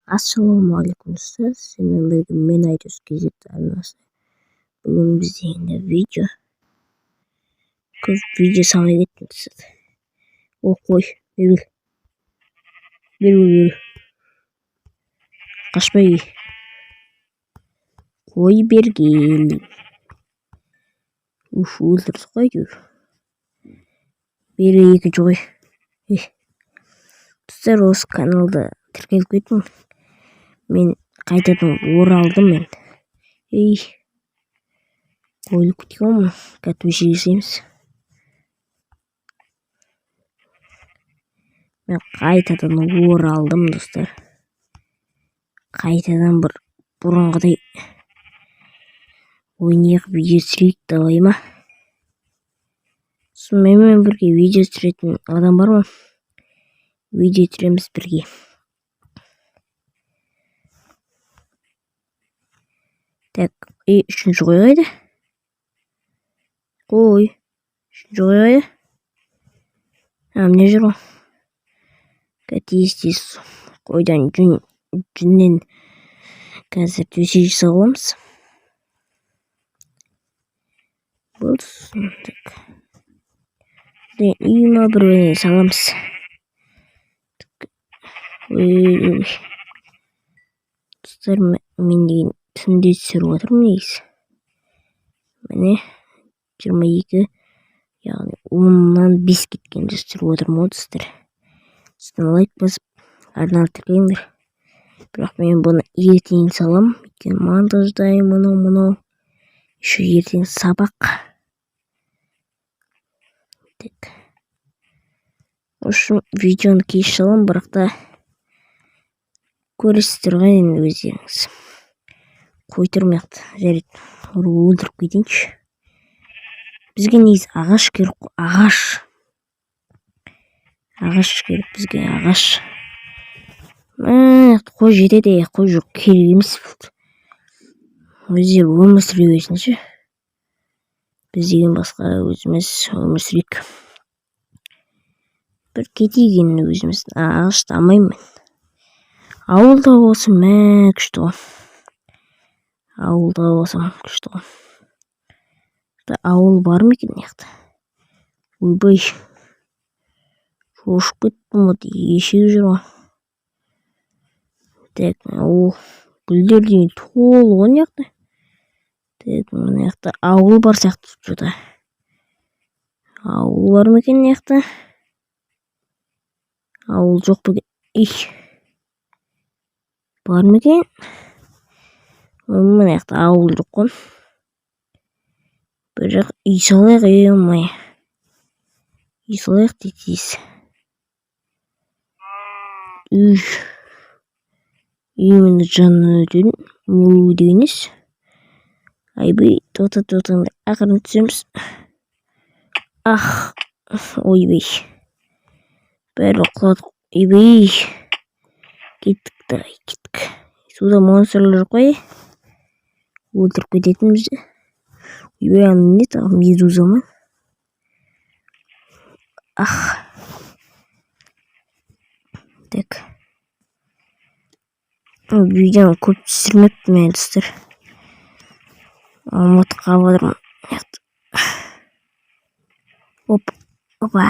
Ассалаумағалейкум, достар! Сіздермен бірге мен, Айдос KZ арнасы. Бүгін бізде енді видео. Көп видео салмай кеттім, достар. О, қой, бері кел, бері бері, қашпай. Қой, бері кел. Уф, өлтірдік қой әйтеуір. Бері екінші қой. Достар, осы каналда тіркеліп кеттім. Мен қайтадан оралдым мен. Ей, қойылып кеткен ғой. Қазір төсек жасаймыз. Мен қайтадан оралдым, достар. Қайтадан бір бұрынғыдай ойнайық, видео түсірейік, давай ма? Сосын менімен бірге видео түсіретін адам бар ма? Видео түсіреміз бірге. Так, и үшінші қой қайда? Қой, үшінші қой қайда? А, міне жүр ғой. Тез, тез қойдан, жүн, жүннен қазір төсек жасап аламыз. Болды. Так, үй ма, бір біріне саламыз. Ой, достар, мен деген түнде түсіріп отырмын негізі. Міне, 22, яғни 5:50 кеткенде түсіріп отырмын ғой, достар. Үстіне лайк басып, арнаға тіркеліңдер. Бірақ мен бұны ертең саламын, өйткені монтаждаймын, мынау, мынау, еще ертең сабақ. Так, в общем, видеоны кеш саламын, бірақ та көресіздер ғой енді өздеріңіз. Қой тұр мына жақта. Жарайды, өлтіріп кетейінші. Бізге негізі ағаш керек қой, ағаш. Ағаш керек бізге, ағаш. Мә, қой жетеді. Қой жоқ, керек емес. Өздері өмір сүре берсінші. Біз деген басқа, өзіміз өмір сүрейік. Бір кетейік енді өзіміз. Ағашты алмаймын мен. Ауылда болсам, мә, күшті ғой. Ауылда болсам, күшті ғой. Ауыл бар ма екен мына жақта? Ойбай, шошып кеттім ғой. Ешек жүр ғой. Так, о, гүлдер деген толы ғой мына жақта. Так, мына жақта ауыл бар сияқты че-то. Ауыл бар ма екен мына жақта? Ауыл жоқ па екен? Ih, бар ма екен? Мына жақта ауыл жоқ қой. Бірақ үй салайық, ё-моё, үй салайық тез. Үй именно жанынан өтетін. Му деген несі? Айбай, тоқта, тоқтаңдар, ақырын түсеміз. Ах, ойбай, бәрі құладық. Ойбай, кеттік, давай, кеттік. Суда монстрлар жоқ қой, өлтіріп кететін бізді. Ойбай, ана не тағы, медуза ма? Ах, так, видеоны көп түсірмеппін мен, достар, ұмытып қалып отырмын. Оп, опа.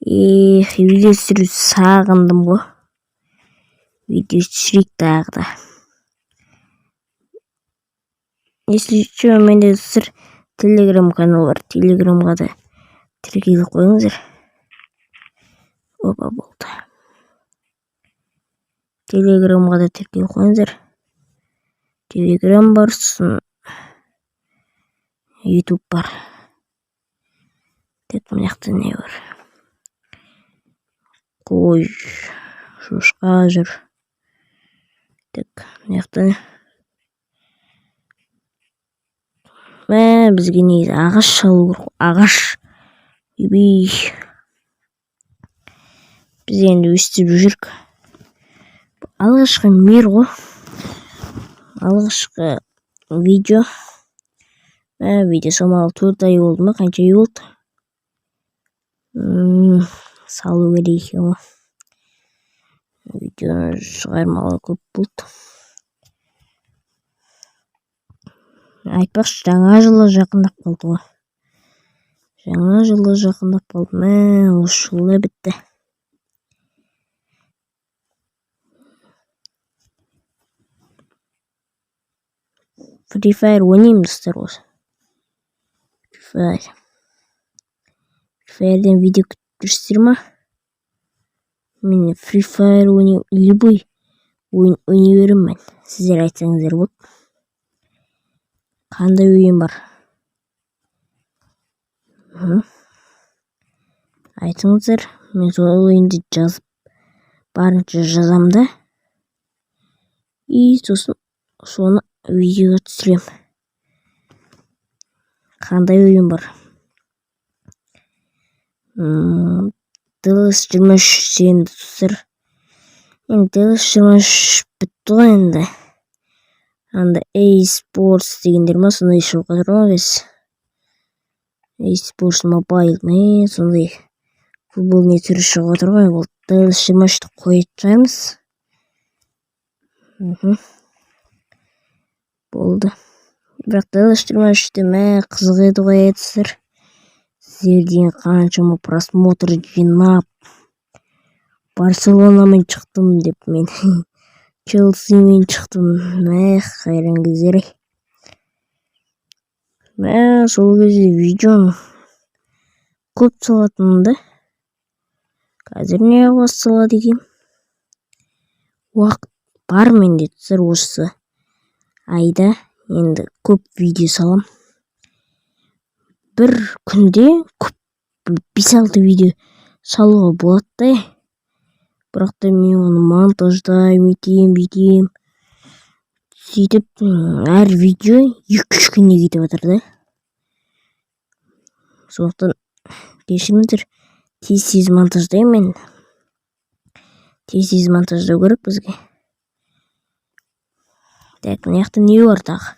Эх, видео түсіруді сағындым ғой. Видео түсірейік тағы да. Если че, менде, достар, телеграм канал бар, телеграмға да тіркеліп қойыңыздар. Опа, болды. Телеграмға да тіркеліп қойыңыздар. Телеграм бар, сосын Ютуб бар. Так, мына жақта не бар? Қой, шошқа жүр. Так, мына жақта, мә, бізге негізі ағаш салу керек қой, ағаш. Ойбай, біз енді өстіп жүрік. Алғашқы мир ғой, алғашқы видео. Мә, видео салмағалы 4 ай болды ма, қанша ай болды? Салу керек екен ғой. Видеоны шығармағалы көп болды. Айтпақшы, жаңа жылы жақындап қалды ғой. Жаңа жылы жақындап қалды. Мә, осы жыл да бітті. Free Fire ойнаймын, достар, осы. Free Fire. Free Fire'ден видео күтіп жүрсіздер ма? Мен Free Fire ойнай, любой ойын ойнай беремін мен. Сіздер айтсаңыздар болды. Қандай ойын бар? Айтыңыздар, мен сол ойынды жазып, барынша жазамын да. И сосын соны видеоға түсіремін. Қандай ойын бар? DLS 23 енді, достар. Енді DLS 23 бітті ғой енді. Анда eSports дегендер ма, сондай шығып жатыр ғой қазір. eSports Mobile ма, сондай футбольный түрі шығып жатыр ғой. Бұл DLS 23-ті қоятын шығармыз. Болды. Бірақ DLS 23-те, мә, қызық еді ғой, достар. Сіздерден қаншама просмотр жинап, Барселонамен шықтым деп мен. Челсимен шықтым. Мә, қайран кездер ай. Мә, сол кезде видеоны көп салатынмын да. Қазір не басталады екен? Уақыт бар менде, достар, осы айда енді көп видео салам. Бір күнде көп 5-6 видео салуға болады да. Бірақ та мен оны монтаждаймын, өйтемін, бүйтемін. Сөйтіп әр видео 2-3 күнге кетіп жатыр да. Сондықтан кешіріңіздер, тез-тез монтаждаймын мен. Тез-тез монтаждау керек бізге. Так, мына жақта не бар тағы?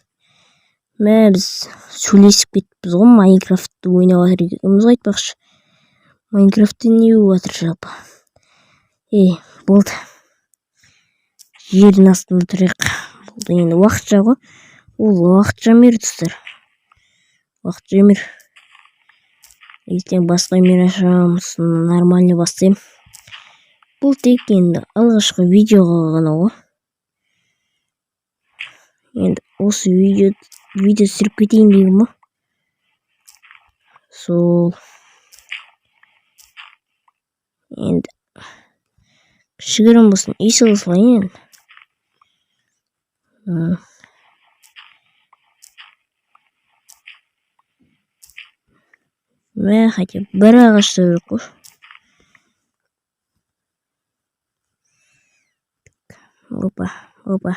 Мә, біз сөйлесіп кетіппіз ғой, Майнкрафтты ойнап жатыр екенбіз ғой айтпақшы. Майнкрафтта не болып жатыр жалпы? Ей, болды. Жердің астында тұрайық. Болды енді, уақытша ғой. Ол уақытша мир, достар. Уақытша мир. Ертең басқа мир ашамын, сосын нормально бастаймын. Бұл тек енді алғашқы видеоға ғана ғой. Енді осы видео түсіріп кетейін дегенмін ғой. Сол. Енді кішігірім болсын үй сала салайын енді. Мә, хотя бы бір ағаш керек қой. Опа, опа.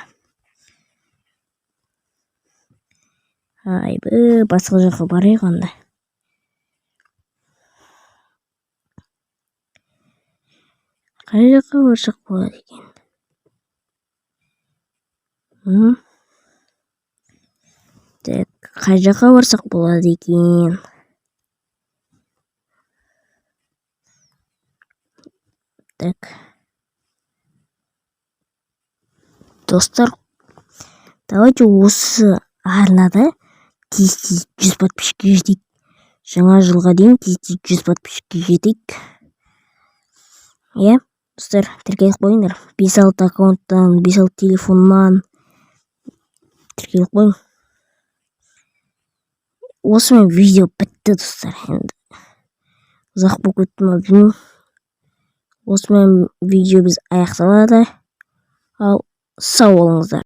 Айбы, басқа жаққа барайық анда. Қай жаққа барсақ болады екен? Так, қай жаққа барсақ болады екен? Так. Достар, давайте осы арнада тез-тез 100 подписчикке жетейік. Жаңа жылға дейін тез-тез 100 подписчикке жетейік. Иә, достар, тіркеліп қойыңдар. 5-6 аккаунттан, 5-6 телефоннан тіркеліп қойың. Осымен видео бітті, достар. Енді ұзақ болып кетті ма, білмеймін. Осымен видео біз аяқталады. Ал сау болыңыздар.